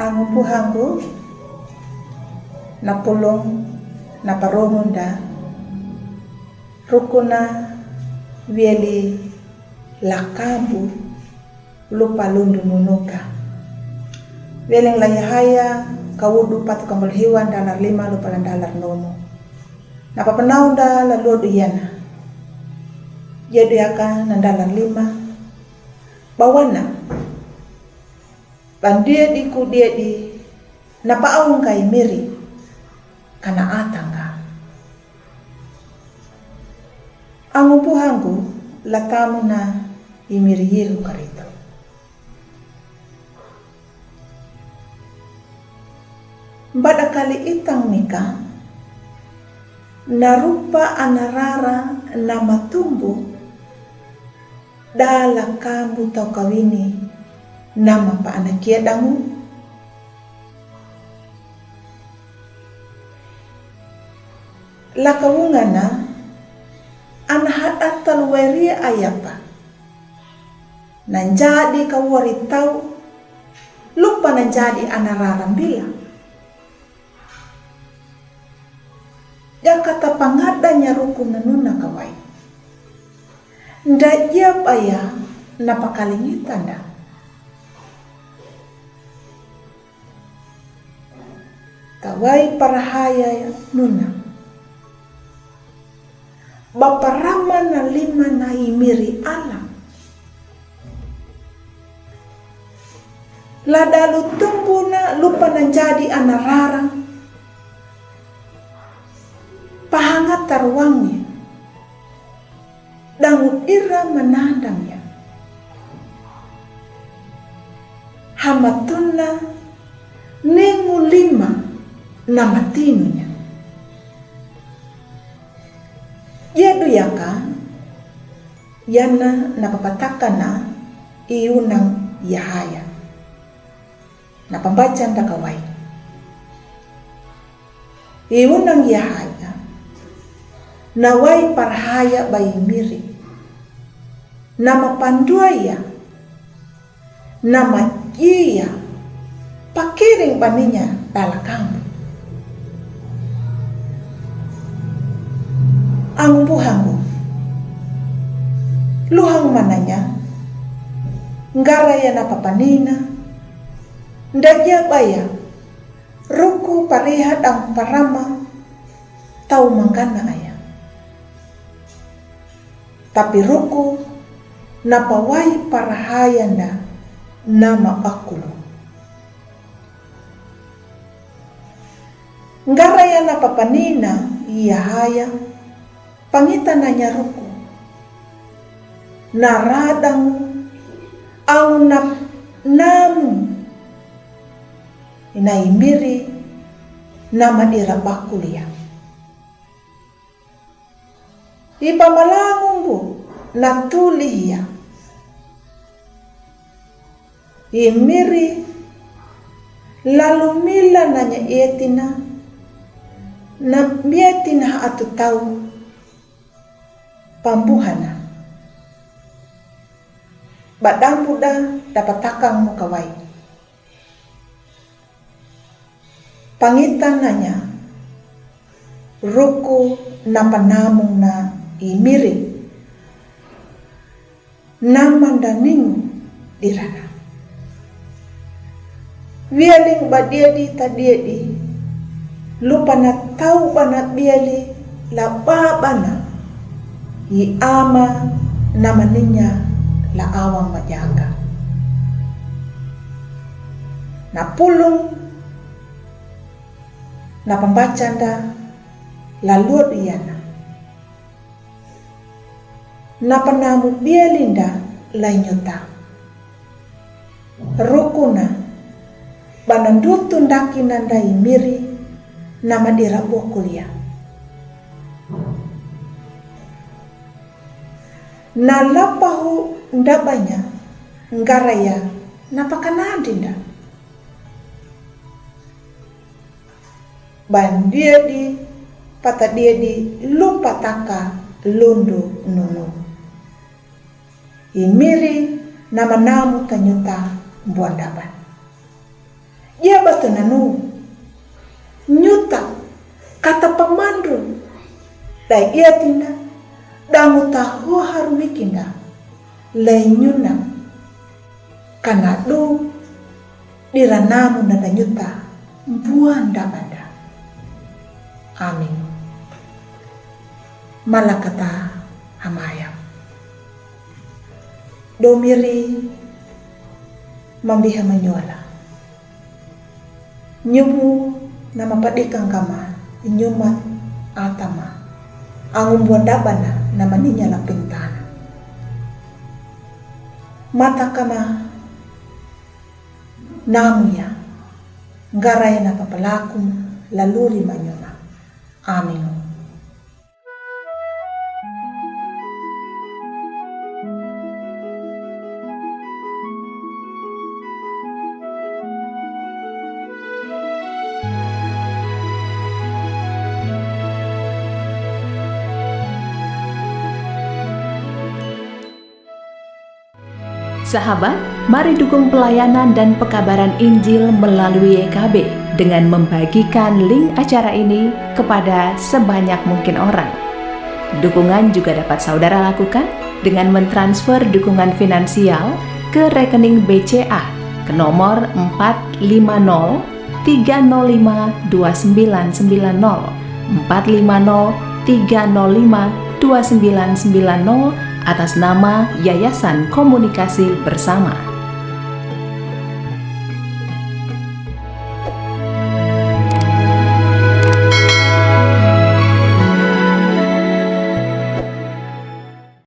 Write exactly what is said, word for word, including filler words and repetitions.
Angu puhangu, na pulung, na parungun da, rukuna, wieli, lakambu, lupa lundu nunuka. Wieli la Yahaya, kawudu patu kambal hiwa dalar lima lupa la dalar nomu. Na papanau da la luodu yana. Yadu yaka na dalar lima. Bawana. Bandia di kudia di. Na pa aung kai miri. Kana atanga. Angu puhangu la tamuna i miri Yehu Karito. Bada kali itang mika, na rupa anarara na matumbu, dala kambu tau kawini, na mapa anakia dangu. Laka wungana, ana hada taluweria ayapa. Nanjadi kawari tau, lupa nanjadi anarara bila. Jakata pangadanya ruku nanuna kawai. Ndajia paya na pakalingitanda. Tawai parahaya nuna. Baparama na lima na i miri alam. Ladalu tumbu na lupa nanjadi anarara. Pahanga taruangnya. Dangu ira manandangnya. Hamatuna ningu lima na matinunya. Yadu yaka, yana na papatakana i unang Yahaya. Na pambacan da kawai. I unang Yahaya. Na wai parhaya bai miri. Na mapanduaya. Na magia. Pakiring baninya dalakang. Angbu hanggu. Luhang mananya. Ngaraya na papanina. Ndajia baya. Ruku pariha dang parama tau mangkana aya. Tapi ruku na pawai parahayanda na mabakulu. Ngaraya na papanina Yahaya. Pangitananya ruku. Na radang angu na namu. Ina i miri na madira bakulia. I pamalangu mbu na tulia. I miri lalu mila nanya etina na mietina atu tau pambuhana. Badambuda dapat takang mukawai. Pangitananya ruku na panamung na i miri. Na mandaningu dirana. Wialing badiadi tadiadi lupa na tau bana biali la babana i ama na maninya la awang majaga. Na pulung na pambacanda la luodu yana. Na panamu bialinda la inyota. Rukuna banandutu ndaki nanda i miri na madira bokulia. Na lapahu ndabanya ngaraya na pakanandinda. Bandiadi patadiadi lupa taka lundu nunu. I miri nama namu ta nyuta buan daban. Ia batu nanu nyuta kata pamandru dai ia tinda dangu ta ho haru mikinda lei nyuna kana du dira namu nada nyuta buan dabanda. Amin. Malakata hamaya. Domiri mambiha manyuala. Nyumu nama padikang kama nyumat atama. Angumbuan dabana nama ninya lapintana. Mata kama namuya. Ngarai na papalakum laluri manyuma. Amin. Sahabat, mari dukung pelayanan dan pekabaran Injil melalui Y K B dengan membagikan link acara ini kepada sebanyak mungkin orang. Dukungan juga dapat saudara lakukan dengan mentransfer dukungan finansial ke rekening B C A ke nomor empat lima nol tiga nol lima dua sembilan sembilan nol, empat lima nol tiga nol lima dua sembilan sembilan nol, atas nama Yayasan Komunikasi Bersama.